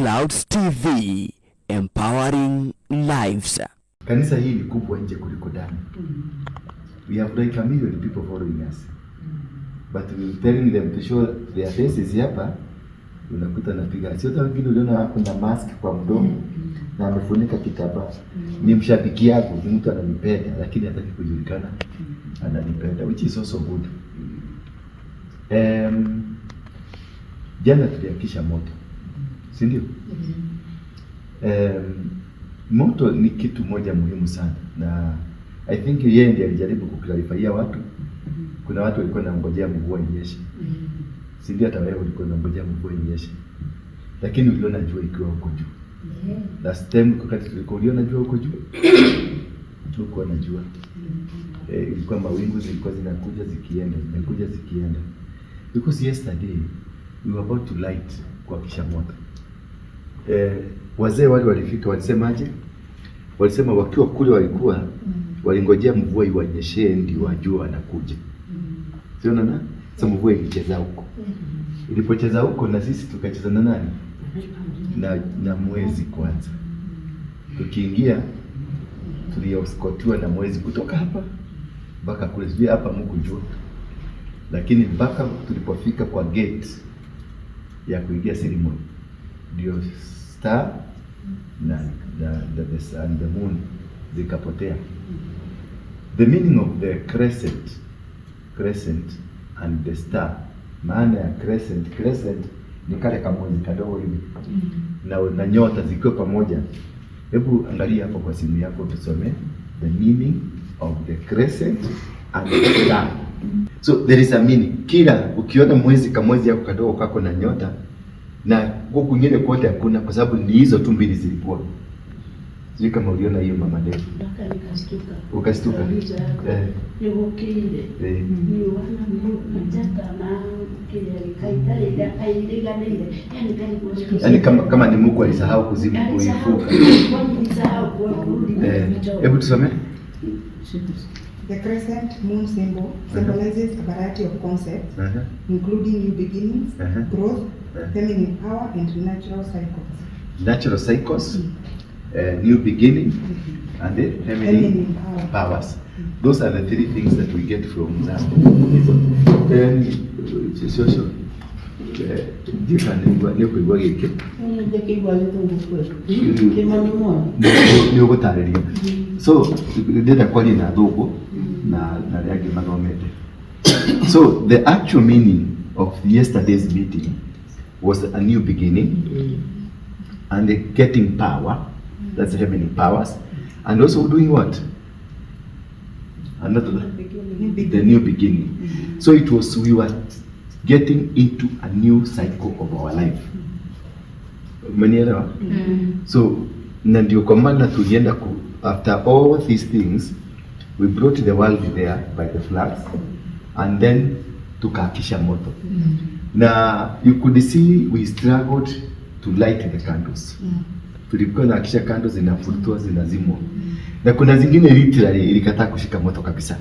Clouds TV, empowering lives. Kanisa hii ni kubwa nje kuliko ndani. We have like a million people following us. But we telling them to show their faces hapa, unakuta napiga. Sio hata wengine uliona hapo na mask kwa mdomo na amefunika kitambaa. Ni mshabiki yangu, ni mtu ananipenda lakini hataki kujulikana. Ananipenda, which is also good. Jana tuliwakisha moto. Si ndio? Moto ni kitu moja muhimu sana na I think yeye ndiye alijaribu kuclarifyia watu. Kuna watu walikuwa wanangojea mvua inyeshe. Si ndio? Hata wewe ulikuwa unangojea mvua inyeshe, lakini uliona jua ikiwa huko juu. Last time wakati tulikuwa, uliona jua huko juu? Hukuwa na jua. Eh, ilikuwa mawingu zilikuwa zinakuja zikienda, zinakuja zikienda. Because yesterday we were about to light, kuwakisha moto. Eh, wazee wale walifika, walisemaje? Walisema wakiwa kule walikuwa walingojea mvua iwanyeshee ndio wajua wanakuja. Sio na sasa mvua ilicheza huko. Ilipocheza huko na sisi tukacheza na nani? Na mwezi kwanza. Tukiingia tuliescortiwa na mwezi kutoka hapa mpaka kule, sijui hapa mkujua, lakini mpaka tulipofika kwa gate ya kuingia ceremony ndio star na the sun, the moon zikapotea. The meaning of the crescent and the star. Maana ya crescent, crescent ni kale kamwezi kadogo hivi na nyota zikiwa pamoja. Hebu angalia hapo kwa simu yako tusome the meaning of the crescent and the star. So there is a meaning. Kila ukiona mwezi kamwezi yako kadogo kako na nyota na huku kwingine kote hakuna, kwa sababu ni hizo tu mbili zilikuwa. Sijui kama uliona hiyo, Mama Dev. Mpaka nikastuka. Ukastuka? Kauliza Eh. nĩgũkĩire niwana njata na kĩrĩa gĩkairiganĩire yani ndarikuwa. Yaani kama ni Mungu alisahau kuzima Alisahau. kuifuka. Alisahau kurudi. Eh, hebu tusome. The crescent moon symbol symbolizes a variety of concepts, including new beginnings, growth, feminine power, and natural cycles. Natural cycles, new beginning, and the feminine Feminine power. powers. Those are the three things that we get from that. Hizo. Shosho. Ndika nĩ ũkũigua gĩkĩ. Ndĩkĩigua gĩthũngũ kweli kĩmonimoni. Nĩ ũgũtarĩria. So ndĩrenda kwaria na thũngũ na arĩa angĩ mathomete. So the actual meaning of yesterday's meeting was a new beginning and the getting power, that's the feminine powers, and also doing what? Another New the beginning. New beginning. So it was we were getting into a new cycle of our life. Umenielewa? So na ndio kwa maana tulienda after all these things, we brought the world there by the flags and then tukaakisha moto. Na you could see we struggled to light the candles. Tulikuwa naakisha candles, zinafutwa, zinazimwa. Na kuna zingine literally ilikataa kushika moto kabisa.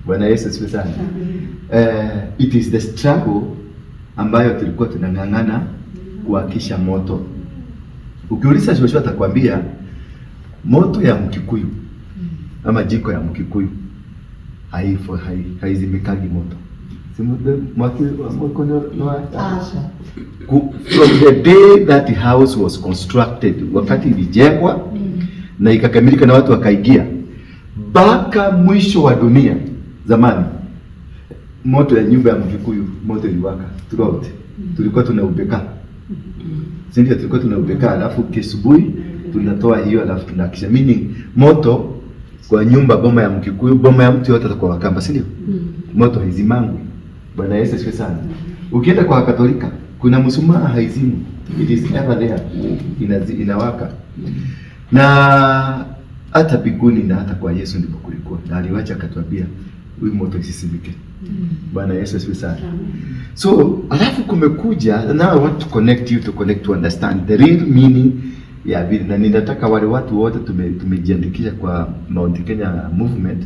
Bwana Yesu asifiwe sana. It is the struggle ambayo tulikuwa tunang'ang'ana kuakisha moto. Ukiuliza Joshua atakwambia moto ya Mkikuyu ama jiko ya Mkikuyu haizimikagi moto. Si mwaki Aca. From the day that house was constructed, wakati ilijengwa na ikakamilika na watu wakaingia, mpaka mwisho wa dunia zamani, moto ya nyumba ya Mkikuyu, moto iliwaka throughout. Tulikuwa tunaupeka, si ndio? Tulikuwa tunaupeka, alafu kisubuhi tunatoa hiyo, alafu tunakisha. Meaning moto kwa nyumba, boma ya Mkikuyu, boma ya mtu yote kwa Wakamba, si ndio? Moto haizimangwi. Bwana Yesu asifiwe sana. Ukienda kwa Katolika kuna mshumaa haizimwi, it is ever there, inawaka. Na hata mbinguni na hata kwa Yesu ndivyo kulikuwa, na aliwacha akatuambia huyu moto isizimike. Bwana Yesu asifiwe sana. So alafu kumekuja, now I want to connect you to connect to understand the real meaning ya vile, na ninataka wale watu wote tumejiandikisha kwa Mount Kenya movement.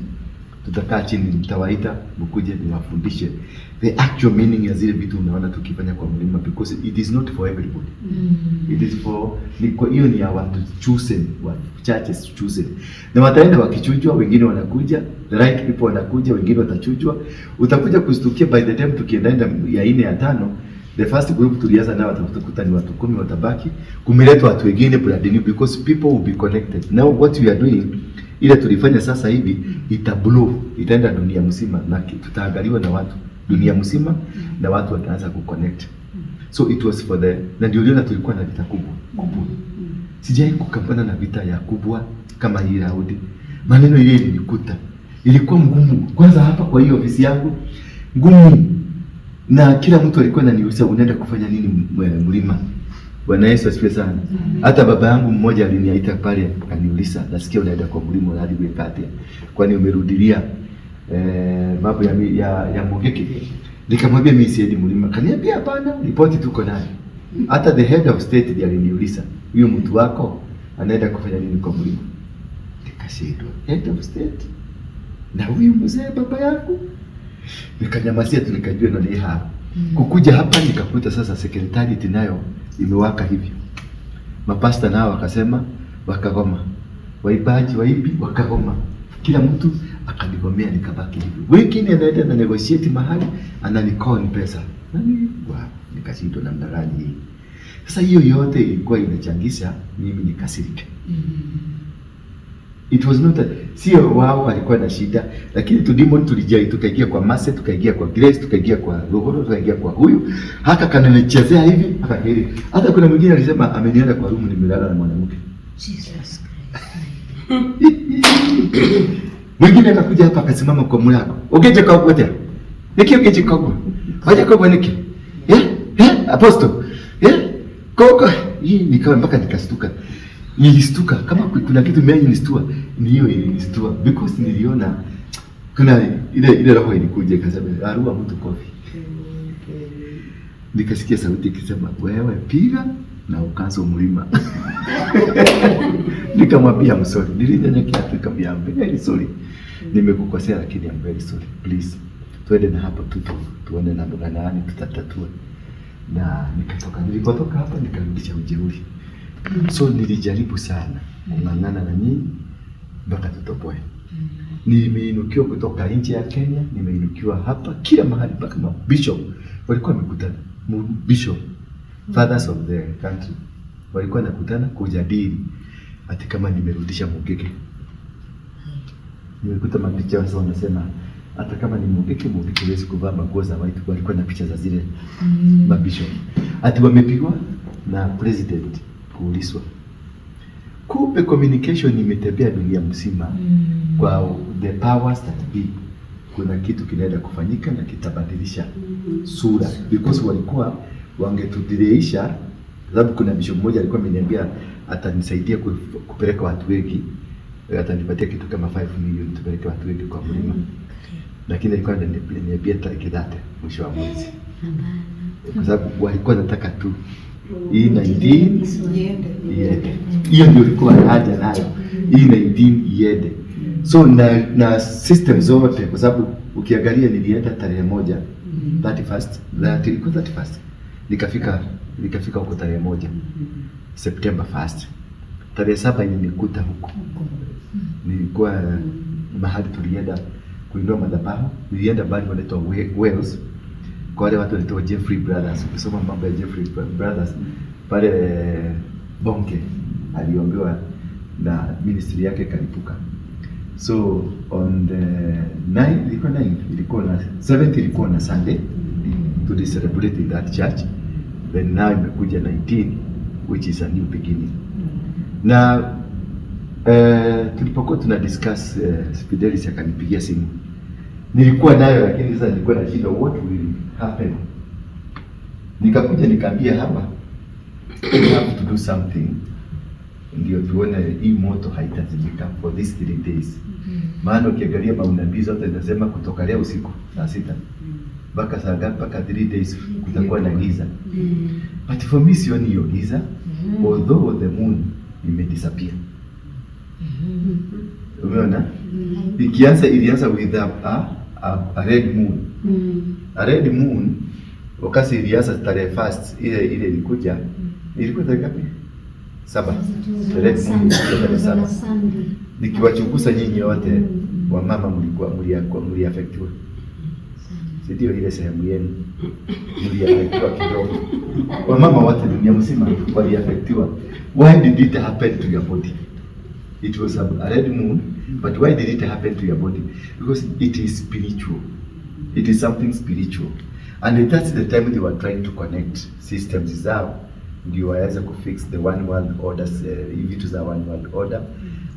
Tutakaa chini, nitawaita mkuje niwafundishe the actual meaning ya zile vitu unaona tukifanya kwa mlima, because it is not for everybody. It is for ni kwa hiyo ni ya watu chosen, wachache chosen, na wataenda wakichujwa, wengine wanakuja, the right people wanakuja, wengine watachujwa. Utakuja kustukia by the time tukiendaenda ya 4 ya 5, the first group tulianza nao watakuta ni watu 10 watabaki, kumeletwa watu wengine brand new, because people will be connected. Now what we are doing, ile tulifanya sasa hivi ita blow, itaenda dunia mzima na tutaangaliwa na watu dunia mzima na watu wataanza kuconnect. So it was for the, na ndio uliona tulikuwa na vita kubwa kubwa. Sijai kukambana na vita ya kubwa kama hii Daudi. Maneno ile ilinikuta, ilikuwa ngumu. Kwanza hapa kwa hiyo ofisi yangu ngumu, na kila mtu alikuwa ananiuliza unaenda kufanya nini mlima. Bwana Yesu asifiwe sana. Hata baba yangu mmoja aliniita pale akaniuliza, nasikia unaenda kwa mlima hadi kuikatia, kwani umerudilia mambo ya Mungiki? Nikamwambia mimi siendi mlima. Kaniambia hapana, ripoti tuko nayo. Hata the head of state ndiye aliniuliza, huyo mtu wako anaenda kufanya nini kwa mlima? Nikashindwa, head of state na huyu mzee baba yangu. Nikanyamazia tu, nikajua ndio hapa. Kukuja hapa nikakuta sasa secretariat nayo imewaka hivyo. Mapasta nao wakasema wakagoma. Waibaji waimbi wakagoma. Kila mtu akanigomea, nikabaki hivyo. Wengine anaenda na negotiate mahali ananicall pesa. Nani wa nikashindwa namna gani hii. Sasa hiyo yote ilikuwa inachangisha mimi nikasirike. It was not sio wao walikuwa na shida, lakini tu demon tulijai, tukaingia kwa Mase, tukaingia kwa Grace, tukaingia kwa Rohoro, tukaingia kwa huyu, haka kananichezea hivi, haka hili. Hata kuna mwingine alisema ameniona kwa room nimelala na mwanamke. Jesus Christ. Mwingine akakuja hapa akasimama kwa mlango. Ogeje kwa wote. Niki ogeje kwa. Waje kwa niki. Apostle. Koko hii nikawa mpaka nikastuka. Nilistuka kama kuna kitu mimi nilistua, ni hiyo ilinistua because niliona kuna ile roho ilikuja ikasema arua mtu kofi. Nikasikia sauti ikisema wewe piga na ukaanza mlima. Nikamwambia I'm sorry. Nilinyenyekea tu nikamwambia I'm very sorry. Nimekukosea lakini I'm very sorry. Please. Tuende na hapo tu tuone na nani tutatatua. Na nikatoka, nilipotoka hapa nikarudisha ujeuri. So nilijaribu sana kung'ang'ana na nyinyi mpaka tutoboe. Nimeinukiwa kutoka nje ya Kenya, nimeinukiwa hapa kila mahali mpaka mabishop walikuwa wamekutana. Bishop, fathers of the country walikuwa nakutana kujadili ati kama nimerudisha Mungiki. Nimekuta mapicha wasa wanasema hata kama ni Mungiki, Mungiki hawezi kuvaa manguo za white. Walikuwa na picha za zile mabishop. Ati wamepigwa na president kuulizwa. Kumbe communication imetembea dunia mzima. Kwa the powers that be, kuna kitu kinaenda kufanyika na kitabadilisha sura, because walikuwa wangetudireisha, sababu kuna bishop mmoja alikuwa ameniambia atanisaidia kupeleka watu wengi, atanipatia kitu kama 5 million tupeleke watu wengi kwa mlima. Lakini alikuwa ananiambia tarehe 30 mwisho wa mwezi, kwa sababu walikuwa wanataka tu hii 19 iende. Hiyo ndio ilikuwa haja nayo, hii 19 iende. So na system zote, kwa sababu ukiangalia nilienda tarehe 1 31st, ilikuwa 31st, nikafika huko tarehe 1 September 1st. Tarehe 7 ilinikuta huko. Nilikuwa mahali tulienda kuinua madhabahu, nilienda bali wanaitwa Wales, kwa wale watu wanaitwa Jeffrey Brothers. Ukisoma mambo ya Jeffrey Brothers pale Bonke aliombewa na ministry yake kalipuka. So on the 9th, ilikuwa 9th, ilikuwa na 7th, ilikuwa na Sunday to celebrate in that church. Then now imekuja 19, which is a new beginning. Na tulipokuwa tuna discuss, Fidelis akanipigia simu. Nilikuwa nayo lakini sasa nilikuwa na shida, what will happen. Nikakuja nikaambia hapa we have to do something ndio tuone hii moto haitazimika for these 3 days. Maana ukiangalia maunabii zote zinasema kutoka leo usiku saa 6 mpaka saa ngapi, mpaka 3 days kutakuwa na giza. But for me sioni hiyo giza, although the moon ime disappear. Umeona? Ikianza ilianza with a red moon. A red moon wakati ilianza tarehe first ile ile ilikuja. Ilikuwa tarehe ngapi? 7. The red moon tarehe 7. Nikiwachunguza nyinyi wote wamama mlikuwa mliafektiwa. Si ndio ile sehemu yenu mliafektiwa kidogo. Wamama wote dunia mzima waliafektiwa. Why did it happen to your body? It was a red moon, but why did it happen to your body? Because it is spiritual. It is something spiritual. And that's the time they were trying to connect systems zao ndio waweze kufix the one world order, vitu za one world order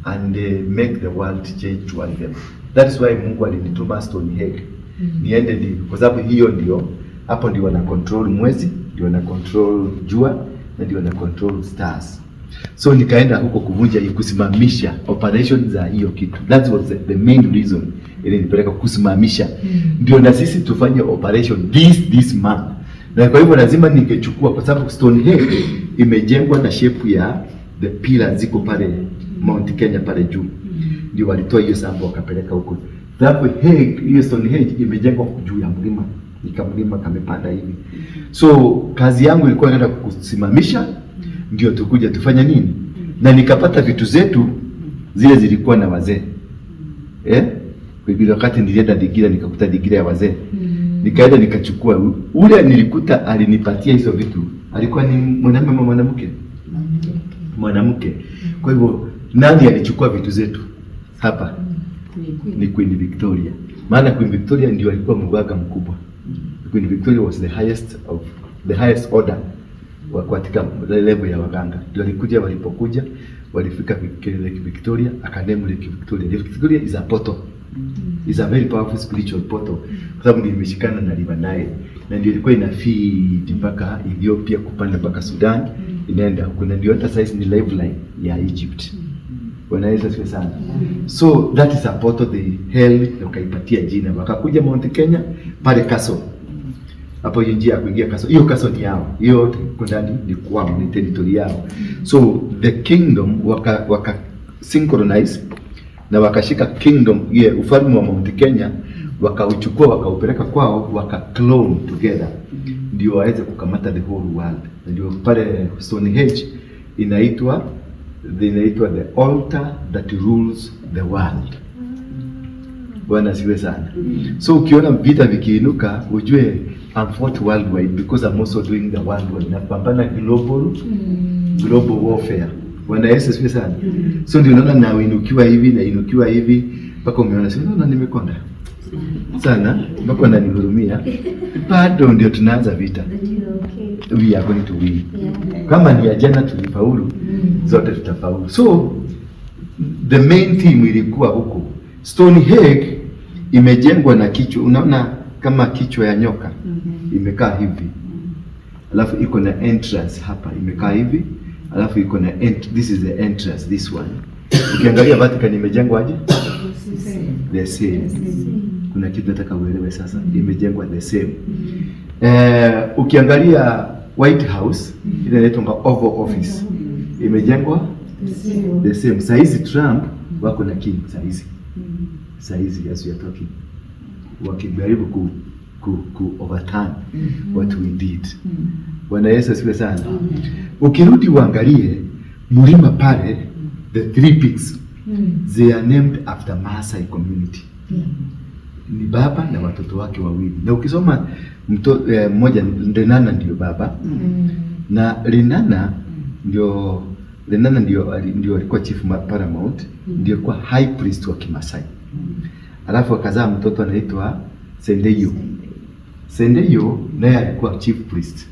and make the world change towards them. That is why Mungu alinituma Stonehenge. Niende ndi kwa sababu hiyo ndio hapo ndio wana control mwezi, ndio wana control jua na ndio wana control stars. So nikaenda huko kuvunja hii, kusimamisha operation za hiyo kitu. That was the main reason ili nipeleka kusimamisha. Ndio na sisi tufanye operation this month. Na kwa hivyo lazima ningechukua kwa sababu Stonehenge imejengwa na shape ya the pillars ziko pale Mount Kenya pale juu. Ndio walitoa hiyo sample wakapeleka huko. Sababu hiyo Stonehenge imejengwa juu ya mlima, nikamlima kamepanda hivi. So kazi yangu ilikuwa naenda kusimamisha ndio tukuja tufanye nini? Na nikapata vitu zetu zile zilikuwa na wazee. Kwa hivyo wakati nilienda Digira nikakuta Digira ya wazee. Nikaenda nikachukua ule nilikuta alinipatia hizo vitu. Alikuwa ni mwanamume ama mwanamke? Mwanamke. Kwa hivyo nani alichukua vitu zetu hapa? Ni Queen Victoria. Maana Queen Victoria ndio alikuwa mganga mkubwa. Queen Victoria was the highest of the highest order katika level ya waganga. Ndio alikuja, walipokuja walifika Lake Victoria, akaname Lake Victoria. Lake Victoria is a portal. Is a very powerful spiritual portal. Kwa sababu ndio imeshikana na River Nile. Na ndio ilikuwa ina feed mpaka Ethiopia kupanda mpaka Sudan, inaenda huko, na ndio hata size ni lifeline ya Egypt. Bwana Yesu asifiwe sana. So that is a portal they held, wakaipatia jina. Wakakuja Mount Kenya pale Castle. Hapo hiyo njia ya kuingia Castle. Hiyo Castle ni yao. Hiyo yote iko ndani ni kwao, ni territory yao. So the kingdom waka synchronize na wakashika kingdom ile ufalme wa Mount Kenya wakauchukua wakaupeleka kwao, waka clone together ndio waweze kukamata the whole world. Ndio pale Stonehenge inaitwa the altar that rules the world. Bwana asifiwe sana. So ukiona vita vikiinuka ujue I'm fought worldwide because I'm also doing the worldwide. Napambana global warfare. Bwana Yesu asifiwe sana. So ndio unaona nainukiwa hivi na inukiwa hivi mpaka umeona, si unaona nimekonda sana mpaka wananihurumia. Bado ndio tunaanza vita. We are going to win. Kama ni ya jana tulifaulu, zote tutafaulu. So the main theme ilikuwa huko. Stonehenge imejengwa na kichwa, unaona kama kichwa ya nyoka imekaa hivi. Alafu iko na entrance hapa imekaa hivi. Alafu iko na this is the entrance, this one. Ukiangalia Vatican imejengwa aje? The same. Kuna kitu nataka uelewe sasa, imejengwa the same. Ukiangalia White House ile inaitwa Oval Office imejengwa the same. Saizi Trump wako na king saizi. Saizi as we are talking. Wakijaribu ku overturn what we did. Bwana Yesu asifiwe sana. Ukirudi uangalie mlima pale, the three peaks they are named after Maasai community. Ni baba na watoto wake wawili. Na ukisoma mmoja Lenana ndio baba na Lenana ndio alikuwa chief paramount, ndio kwa high priest wa Kimasai. Alafu akazaa mtoto anaitwa Sendeyo. Sendeyo naye alikuwa chief priest.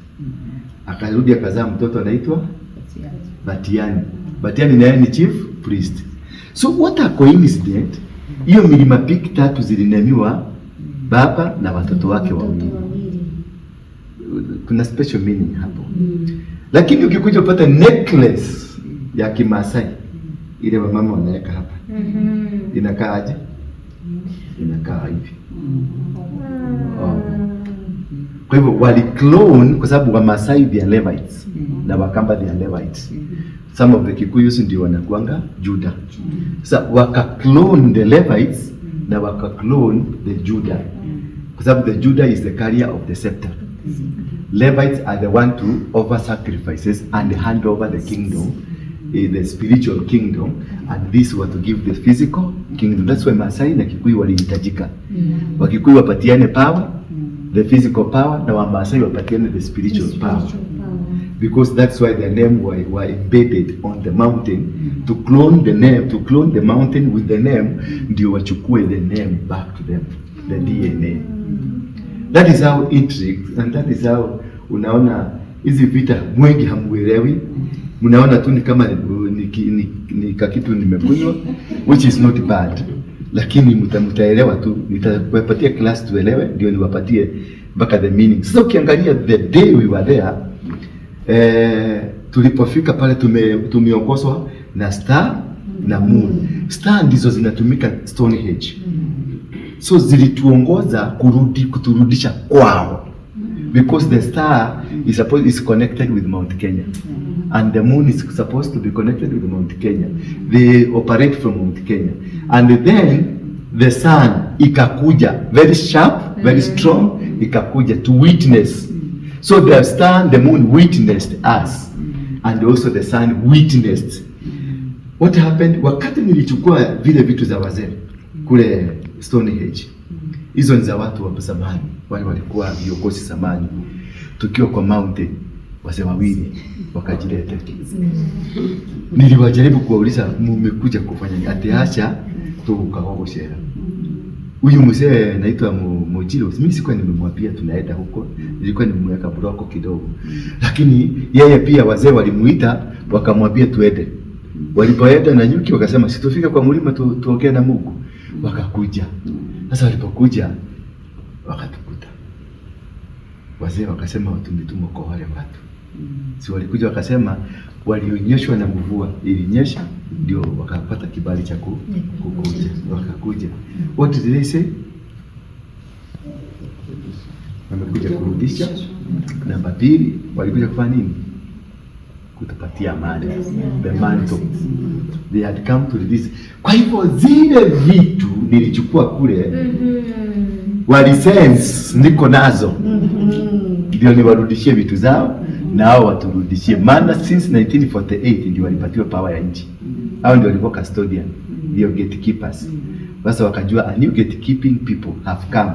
Akarudi akazaa mtoto anaitwa Batiani. Batiani naye ni chief priest. So what a coincidence. Hiyo milima peak tatu zilinamiwa baba na watoto wake wawili. Kuna special meaning hapo. Lakini ukikuja upata necklace ya Kimasai ile wamama wanaweka hapa. Inakaa aje? Inakaa hivi. Oh. Kwa hivyo wali clone kwa sababu Wamasai they are Levites na Wakamba they are Levites. Some of the Kikuyus ndio wanakuanga Judah. Sasa waka clone the Levites na waka clone the Judah. Kwa sababu the Judah is the carrier of the scepter. Levites are the one to offer sacrifices and hand over the kingdom, the spiritual kingdom, and this were to give the physical kingdom. That's why Masai na Kikuyu walihitajika. Wakikuyu wapatiane power, the physical power, na Wamasai wapatiane the spiritual power. Because that's why their name were embedded on the mountain, to clone the name, to clone the mountain with the name, ndio wachukue the name back to them, the DNA. That is how intrigues, and that is how unaona hizi vita mwengi hamuelewi. Mnaona tu ni kama ni kakitu nimekunywa, which is not bad, lakini mtaelewa tu. Nitakupatia class tuelewe, ndio niwapatie mpaka the meaning. Sasa ukiangalia the day we were there, tulipofika pale tumeongozwa na star na moon. Star ndizo zinatumika Stonehenge. So zilituongoza kurudi kuturudisha kwao, because the star is supposed is connected with Mount Kenya and the moon is supposed to be connected with Mount Kenya. They operate from Mount Kenya. And then the sun ikakuja very sharp, very strong, ikakuja to witness. So the star and the moon witnessed us, and also the sun witnessed. What happened? Wakati nilichukua vile vitu za wazee kule Stonehenge, hizo ni za watu wa zamani, wale walikuwa viongozi zamani. Tukiwa kwa mountain, wazee wawili wakajileta. Niliwajaribu kuwauliza, mmekuja kufanya nini? Ati acha tukahogoshera. Huyu mzee anaitwa Mojiro, mimi sikuwa nimemwambia tunaenda huko, nilikuwa nimemweka broko kidogo. Lakini yeye pia wazee walimuita wakamwambia tuende. Walipoenda na nyuki wakasema situfika kwa mlima tuongee na Mungu. Wakakuja. Sasa walipokuja wakatukuta. Wazee wakasema tumetumwa kwa wale watu. Si walikuja wakasema walionyeshwa na mvua ilinyesha ndio wakapata kibali cha kukuja. Wakakuja. What did they say? Wamekuja kurudisha. Namba pili, walikuja kufanya nini? Kutupatia amani. The mantle. They had come to release. Kwa hivyo zile vitu nilichukua kule, walisense niko nazo, ndio niwarudishie vitu zao na hao waturudishie. Maana since 1948 ndio walipatiwa power ya nchi. Hao ndio walikuwa custodian, ndio gatekeepers. Sasa wakajua a new gatekeeping people have come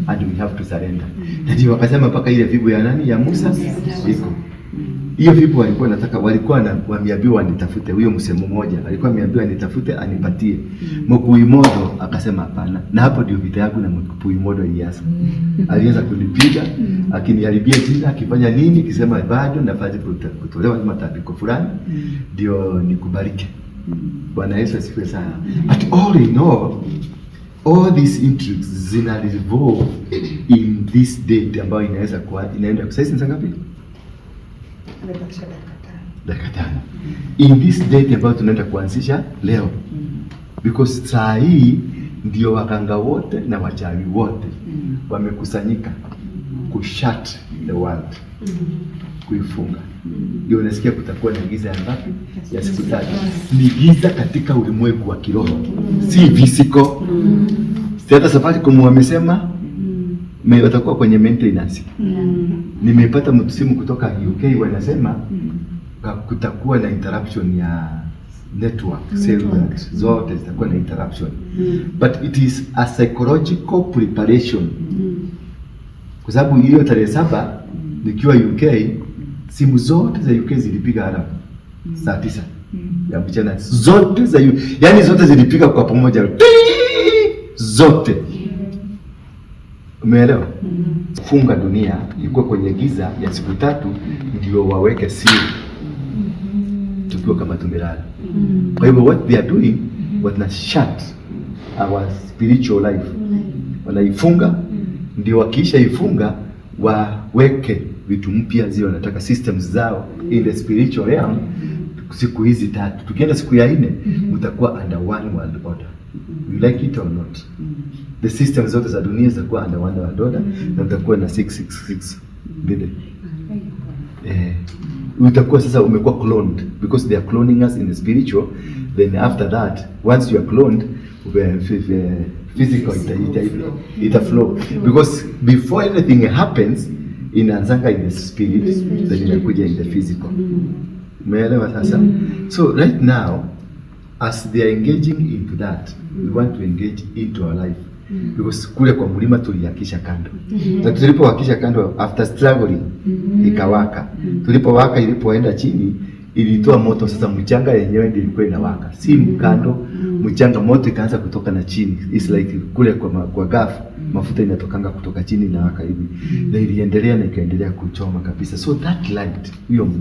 and we have to surrender. Na ndio wakasema mpaka ile fimbo ya nani ya Musa iko. Hiyo fimbo walikuwa nataka, walikuwa wameambiwa wanitafute. Huyo msemo mmoja alikuwa ameambiwa nitafute anipatie. Mkuimodo akasema hapana. Na hapo ndio vita yangu na Mkuimodo ilianza. Alianza kunipiga, akiniharibia jina, akifanya nini, kisema bado nafasi kutolewa matambiko fulani ndio nikubalike. Bwana Yesu asifiwe sana. But all in all, all these intrigues zina revolve in this date ambayo inaweza kuwa inaenda sasa ni saa ngapi? Dakika 5. In this date ambayo tunaenda kuanzisha leo. Because saa hii ndio waganga wote na wachawi wote wamekusanyika kushut the world, kuifunga. Ndio unasikia kutakuwa na giza ya ngapi? Ya siku 3. Ni giza katika ulimwengu wa kiroho, si physical. Si hata Safaricom wamesema watakuwa kwenye maintenance. Nimepata simu kutoka UK wanasema kutakuwa na interruption ya network, cellular zote zitakuwa na interruption. But it is a psychological preparation. Kwa sababu hiyo tarehe 7 nikiwa UK, simu zote za UK zilipiga alarm saa 9 ya mchana, zote za UK, yani zote zilipiga kwa pamoja, zote. Umeelewa? Funga dunia ilikuwa kwenye giza ya siku 3 ndio waweke siri tukiwa kama tumelala. Kwa hivyo what they are doing, wana shut our spiritual life. Wanaifunga, ndio wakiisha ifunga waweke vitu mpya zile wanataka, systems zao in the spiritual realm. Siku hizi 3. Tukienda siku ya 4, mtakuwa under one world order. You like it or not? The system zote za dunia zitakuwa under one world order, na mtakuwa na 666 vile. Utakuwa sasa umekuwa cloned, because they are cloning us in the spiritual. Then after that, once you are cloned, physical ita flow. Because before anything happens, inaanzanga in the spirit, then inakuja in the physical. Umeelewa sasa? So right now, as they are engaging into that, we want to engage into our life. Because kule kwa mlima tuliakisha kando. Na tulipowakisha kando, after struggling, ikawaka. Tulipowaka, ilipoenda chini, ilitoa moto. Sasa mchanga yenyewe ndio ilikuwa inawaka, si mkando, mchanga, moto ikaanza kutoka na chini. It's like kule kwa gafu, mafuta inatokanga kutoka chini na waka hivi. Na iliendelea na ikaendelea kuchoma kabisa. So that light,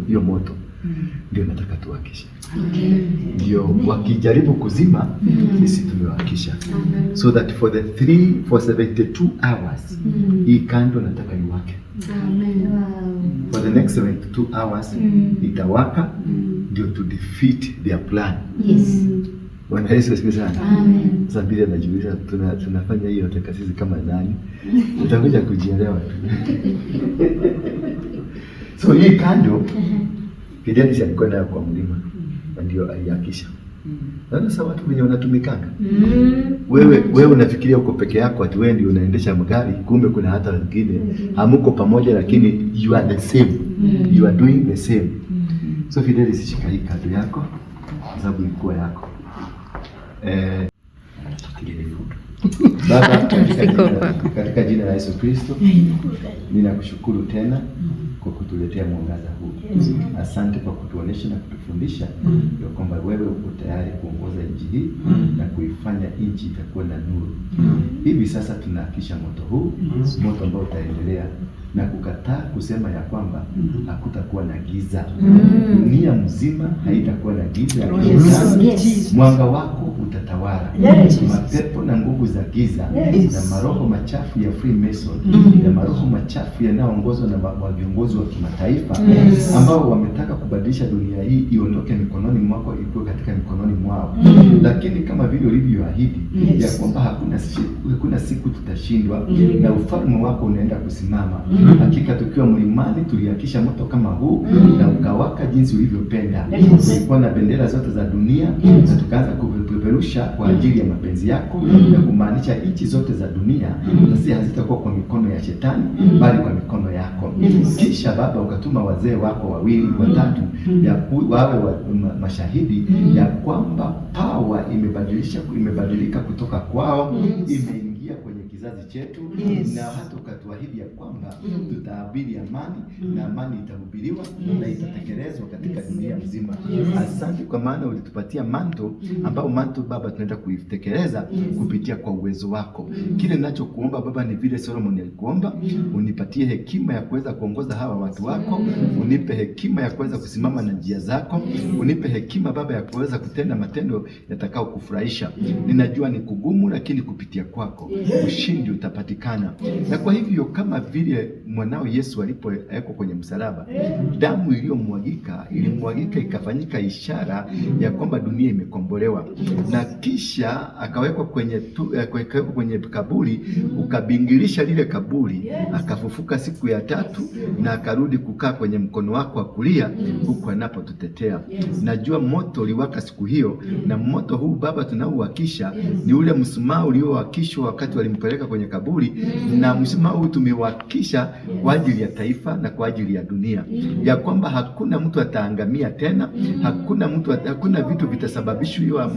hiyo moto ndio nataka tuwakishe. Ndio wakijaribu kuzima, sisi tumewakisha. So that for the 72 hours, hii kando nataka iwake. Amen. For the next 72 hours, itawaka, ndio to defeat their plan. Yes. Bwana Yesu asifiwe sana. Amen. Sasa Biblia inajiuliza tunafanya hiyo yote sisi kama nani? Utakuja kujielewa tu. So hii kando Fidelis alikuwa nayo kwa mlima, na ndio aliakisha. Naona sasa watu wenye wanatumikanga. Wewe unafikiria uko peke yako ati wewe ndio unaendesha magari, kumbe kuna hata wengine hamuko pamoja, lakini you are the same. You are doing the same. So Fidelis, shika hii kando yako kwa sababu ilikuwa yako. Baba, katika jina la Yesu Kristo, ninakushukuru tena kwa kutuletea mwangaza huu. Asante kwa kutuonesha na kutufundisha ya kwamba wewe uko tayari kuongoza nchi hii na kuifanya nchi itakuwa na nuru. Hivi sasa tunahakisha moto huu, moto ambao utaendelea na kukataa kusema ya kwamba hakutakuwa na giza. Dunia mzima haitakuwa na giza. Yes. Mwanga wako utatawala. Yes. Mapepo na nguvu za giza na maroho machafu ya Freemason na maroho machafu yanayoongozwa na viongozi wa kimataifa ambao wametaka kubadilisha dunia hii iondoke mikononi mwako ikuwe katika mikononi mwao. Lakini kama vile ulivyoahidi ya kwamba hakuna siku tutashindwa na ufalme wako unaenda kusimama. Hakika tukiwa mlimani tuliakisha moto kama huu na ukawaka jinsi ulivyopenda. Kulikuwa na bendera zote za dunia na tukaanza kupeperusha kwa ajili ya mapenzi yako na kumaanisha nchi zote za dunia sasa hazitakuwa kwa mikono ya shetani bali kwa mikono yako. Kisha Baba ukatuma wazee wako wawili watatu ya wawe mashahidi ya kwamba power imebadilika kutoka kwao imeingia kwenye kizazi chetu. Na hata ukatuahidi ya kwamba tutahubiri amani na amani itahubiriwa na itatekelezwa katika dunia mzima. Asante kwa maana ulitupatia manto ambao manto Baba tunaenda kuitekeleza kupitia kwa uwezo wako. Kile ninachokuomba Baba ni vile Solomon alikuomba, unipatie hekima ya kuweza kuongoza hawa watu wako, unipe hekima ya kuweza kusimama na njia zako, unipe hekima Baba ya kuweza kutenda matendo yatakao kufurahisha. Ninajua ni kugumu, lakini kupitia kwako ushindi utapatikana. Na kwa hivyo kama vile mwanao Yesu alipowekwa kwenye msalaba, damu iliyomwagika ilimwagika ikafanyika ishara ya kwamba dunia imekombolewa, na kisha akawekwa kwenye kaburi, ukabingirisha lile kaburi, akafufuka siku ya tatu na akarudi kukaa kwenye mkono wako wa kulia huku anapotutetea. Najua moto uliwaka siku hiyo, na moto huu Baba tunauhakisha ni ule mshumaa uliowakishwa wakati walimpeleka kwenye kaburi, na mshumaa huu tumewakisha kwa ajili ya taifa na kwa ajili ya dunia, ya kwamba hakuna mtu ataangamia tena, hakuna vitu vitasababishwa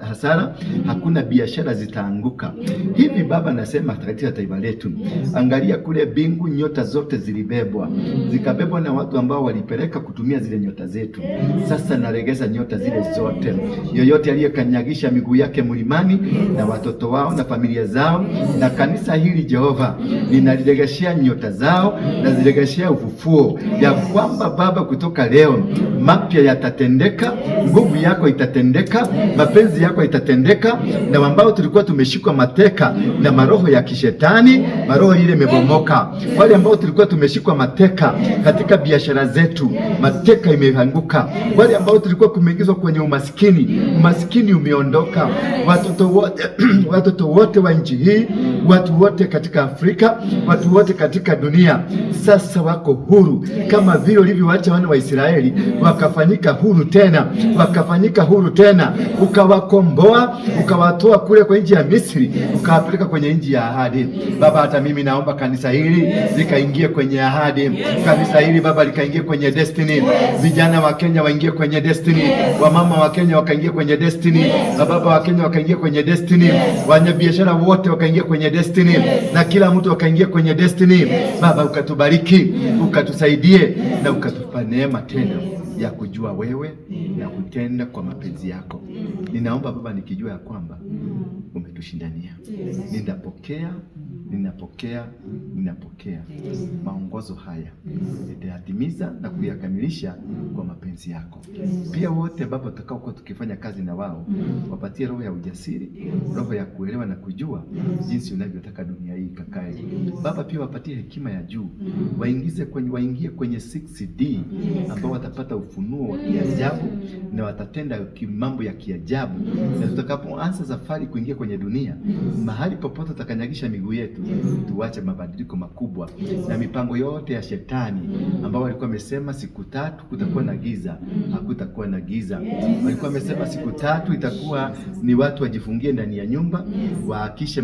hasara, hakuna biashara zitaanguka. Hivi Baba nasema katika taifa letu, angalia kule bingu, nyota zote zilibebwa, zikabebwa na watu ambao walipeleka kutumia zile nyota zetu. Sasa naregeza nyota zile zote, yoyote aliyekanyagisha miguu yake mlimani na watoto wao na familia zao Na kanisa hili Jehova, ninaliregeshea nyota zao, naziregeshea ufufuo, ya kwamba Baba, kutoka leo mapya yatatendeka, nguvu yako itatendeka, mapenzi yako itatendeka, na ambao tulikuwa tumeshikwa mateka na maroho ya kishetani, maroho ile imebomoka. Wale ambao tulikuwa tumeshikwa mateka katika biashara zetu, mateka imeanguka. Wale ambao tulikuwa kumeingizwa kwenye umaskini, umaskini umeondoka. Watoto wote watoto wote wa nchi hii, watu wote katika Afrika, watu wote katika dunia sasa wako huru, kama vile ulivyoacha wana wa Israeli wakafanyika huru tena, wakafanyika huru tena, ukawakomboa, ukawatoa kule kwa nchi ya Misri, ukawapeleka kwenye nchi ya ahadi. Baba, hata mimi naomba kanisa hili likaingie kwenye ahadi, kanisa hili Baba likaingie kwenye destiny, vijana wa Kenya waingie kwenye destiny, wamama wa Kenya wakaingie kwenye destiny, wababa wa Kenya wakaingie kwenye destiny, wafanyabiashara wote wakaingia kwenye destiny, na kila mtu akaingia kwenye destiny. Baba, ukatubariki, ukatusaidie na ukatupa neema tena ya kujua wewe na kutenda kwa mapenzi yako. Ninaomba Baba, nikijua ya kwamba umetushindania. Ninapokea, ninapokea, ninapokea maongozo haya, nitayatimiza na kuyakamilisha kwa mapenzi yako. Pia wote Baba tutakaokuwa tukifanya kazi na wao, wapatie roho ya ujasiri, roho ya kuelewa na kujua jinsi unavyotaka dunia hii ikakae. Baba, pia wapatie hekima ya juu, waingize kwenye, waingie kwenye 6D ambao watapata ufunuo wa kiajabu na watatenda mambo ya kiajabu. Na tutakapoanza safari kuingia kwenye dunia, mahali popote tutakanyagisha miguu yetu, tuache mabadiliko makubwa na mipango yote ya shetani ambao walikuwa wamesema siku tatu kutakuwa na giza, hakutakuwa na giza. Walikuwa wamesema siku tatu itakuwa ni watu wajifungie ndani ya nyumba, waakishe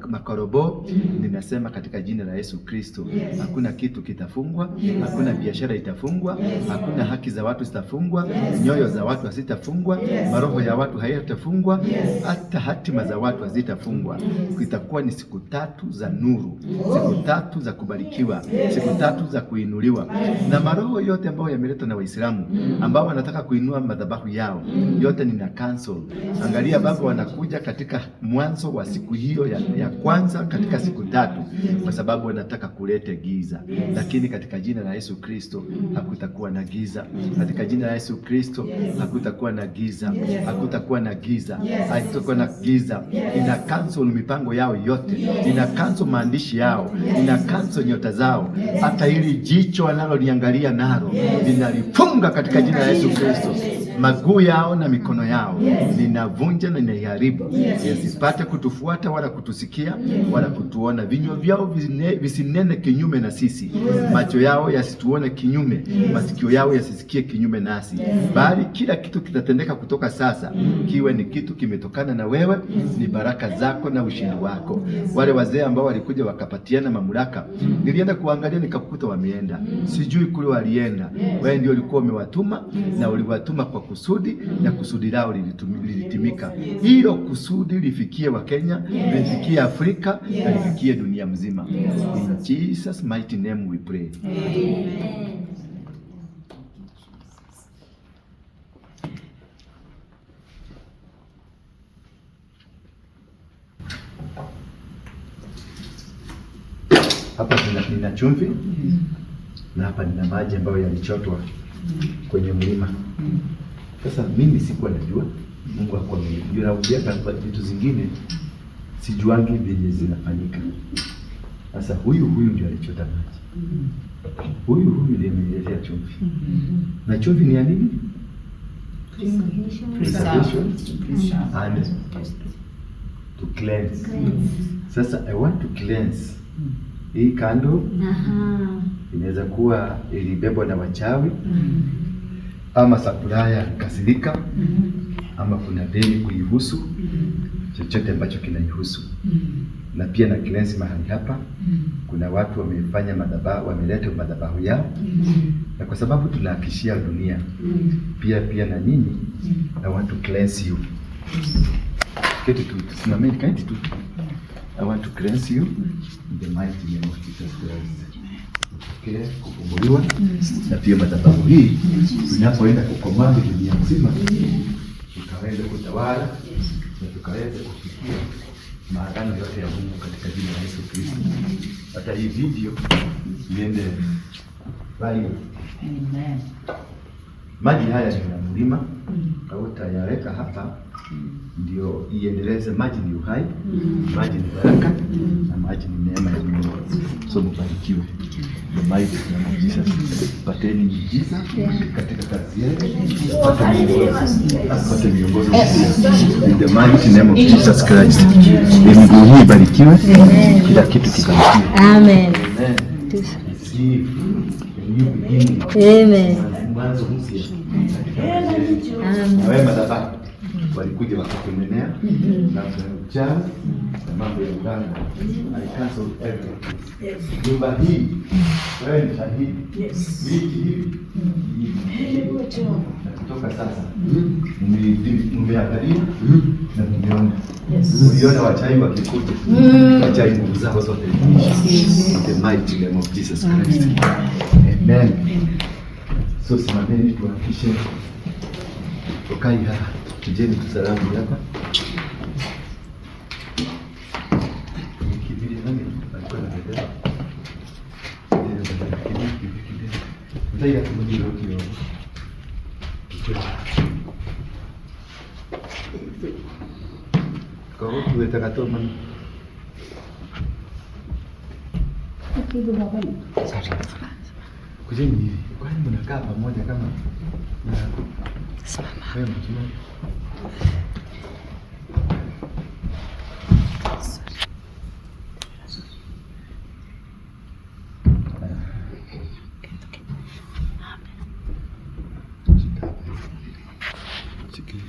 makorobo. Ninasema katika jina la Yesu Kristo, hakuna kitu kitafungwa, hakuna biashara itafungwa, hakuna haki za watu zitafungwa, nyoyo za watu hazitafungwa, maroho ya watu hayatafungwa, hata hatima za watu hazitafungwa. Itakuwa ni siku tatu za nuru, siku tatu za kubarikiwa, siku tatu za kuinuliwa. Na maroho yote ambayo yameletwa na Waislamu ambao wanataka kuinua madhabahu yao yote nina cancel. Angalia Baba, wanakuja katika mwanzo wa siku hiyo ya kwanza katika siku tatu, kwa sababu wanataka kulete giza, lakini katika jina la Yesu Kristo hakutakuwa na giza. Katika jina la Yesu Kristo hakutakuwa na giza, hakutakuwa na giza, hakutakuwa na giza. Ina cancel mipango yao yote, ina cancel maandishi yao, ina cancel nyota zao, hata hili jicho wanaloliangalia nalo ninalifunga katika jina la Yesu Kristo. Maguu yao na mikono yao ninavunja na ninaiharibu, yasipate kutufuata wala kutusikia wala kutuona. Vinywa vyao visinene kinyume na sisi, macho yao yasituone kinyume, masikio yao yasisikie kinyume nasi, bali kila kitu kitatendeka kutoka sasa kiwe ni kitu kimetokana na wewe, ni baraka zako na ushindi wako. Wale wazee ambao walikuja wakapatiana mamlaka, nilienda kuangalia nikakuta wameenda, sijui kule walienda. Wewe ndio ulikuwa umewatuma na uliwatuma kwa kusudi, na kusudi lao lilitimika. Hilo kusudi lifikie Wakenya, lifikie Afrika na lifikie dunia mzima. In Jesus mighty name we pray. Amen. Hapa nina chumvi na hapa nina maji ambayo yalichotwa kwenye mlima. Sasa mimi sikuwa najua, Mungu hakuwa amenijua, na ukiweka vitu zingine sijuangi vyenye zinafanyika. Sasa huyu ndio alichota maji, huyu ndiye ameniletea chumvi. Na chumvi ni ya nini? Preservation and to cleanse. Sasa I want to cleanse hii kando. Inaweza kuwa ilibebwa na wachawi, ama sakulaya kasirika, ama kuna deni kuihusu, chochote ambacho kinaihusu. Na pia na cleanse mahali hapa. Kuna watu wamefanya madhabahu, wameleta madhabahu yao, na kwa sababu tunahakishia dunia pia na nyinyi, I want to cleanse you. Keti tu, tusimameni, keti tu. I want to cleanse you in the mighty name of Jesus Christ. Upokee kufunguliwa na pia madhabahu hii tunapoenda kukomandi dunia mzima, tukaweze kutawala na tukaweze kufikia Maagano yote ya Mungu katika jina la Yesu Kristo. Hata hii video iende viral. Amen. Maji haya ni ya mlima, au utayaweka hapa ndio iendeleze. Maji ni uhai, maji ni baraka na maji ni neema ya Mungu. So mbarikiwe. The mighty name of Jesus. Pateni miujiza katika kazi yenu, pate miongozo mzuri. In the mighty name of Jesus Christ. Miguu hii ibarikiwe, kila kitu kibarikiwe. Amen. Amen. Receive a new beginning. Amen. Mwanzo mpya katika maisha yetu. Na wewe madhabahu walikuja wakakunenea mambo ya uchawi na mambo ya uganga. I cancel everything. Nyumba hii wewe ni shahidi. Viti hivi na kutoka sasa mmeangalia na mmeona. Mliona wachawi wakikuja, wachawi nguvu zao zote zimeisha. In the mighty name of Jesus Christ. Amen. So simameni tuhakikishe ukai hapa, tujeni tusalamu hapa. Kimbilia nani alikuwa na bendera? Bendera, kimbia, kimbia, kimbia. Mtaira kumjira ukio. Kwa hiyo tuwetaka tu mani. Kujeni hivi. Kwani mnakaa pamoja kama na wewe mjua? Shika hapa hivi. Shikilia.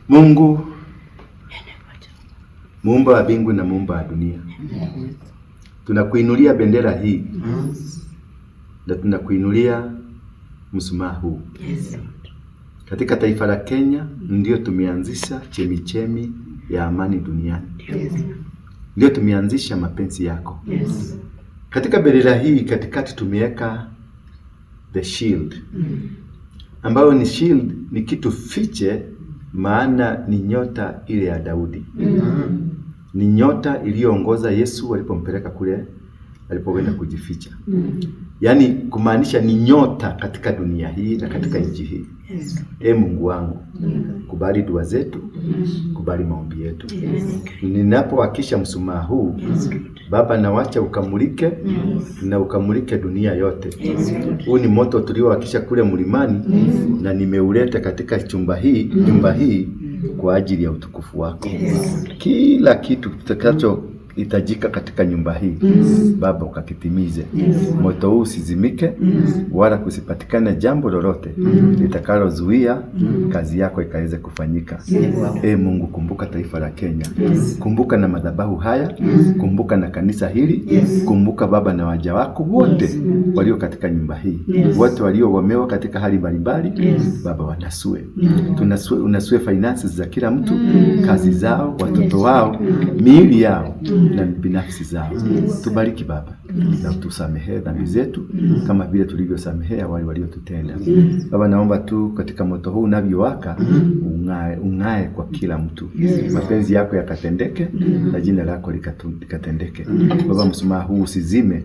Mungu muumba wa mbingu na muumba wa dunia, tunakuinulia bendera hii na tunakuinulia mshumaa huu. Katika taifa la Kenya ndio tumeanzisha chemichemi ya amani duniani, ndio tumeanzisha mapenzi yako. Katika bendera hii katikati tumeweka the shield, ambayo ni shield ni kitu fiche, maana ni nyota ile ya Daudi. Ni nyota iliyoongoza Yesu walipompeleka kule alipokwenda kujificha. Yaani kumaanisha ni nyota katika dunia hii na katika nchi hii. E Mungu wangu, kubali dua zetu, kubali maombi yetu. Ninapowakisha mshumaa huu, Baba, nawacha ukamulike na ukamulike dunia yote. Huu ni moto tuliowakisha kule mlimani na nimeuleta katika chumba hii, nyumba hii kwa ajili ya utukufu wako. Kila kitu kitakacho hitajika katika nyumba hii, Baba, ukakitimize. Moto huu usizimike, wala kusipatikane jambo lolote litakalozuia kazi yako ikaweze kufanyika. E Mungu, kumbuka taifa la Kenya, kumbuka na madhabahu haya, kumbuka na kanisa hili, kumbuka Baba na waja wako wote walio katika nyumba hii, wote waliogomewa katika hali mbalimbali, Baba wanasue. Tunasue, unasue finances za kila mtu, kazi zao, watoto wao, miili yao na binafsi zao. Tubariki Baba na tusamehe dhambi zetu kama vile tulivyosamehea wale waliotutenda. Baba, naomba tu katika moto huu unavyowaka ung'ae, ung'ae kwa kila mtu, mapenzi yako yakatendeke na jina lako likatendeke. Baba, mshumaa huu usizime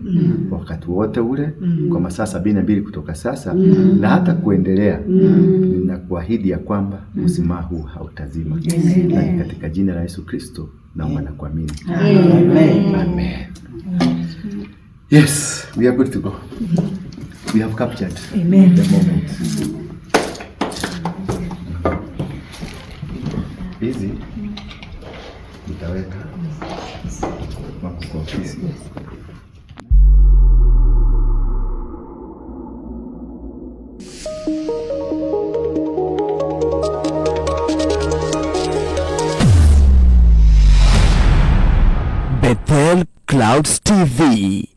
wakati wote ule, kwa masaa 72 kutoka sasa na hata kuendelea. Ninakuahidi ya kwamba mshumaa huu hautazima. Na ni katika jina la Yesu Kristo naomba na kuamini. Amen. Amen. Yes, we are good to go. We have captured Amen. the moment. Hizi nitaweka kwa ofisi. Bethel Clouds TV.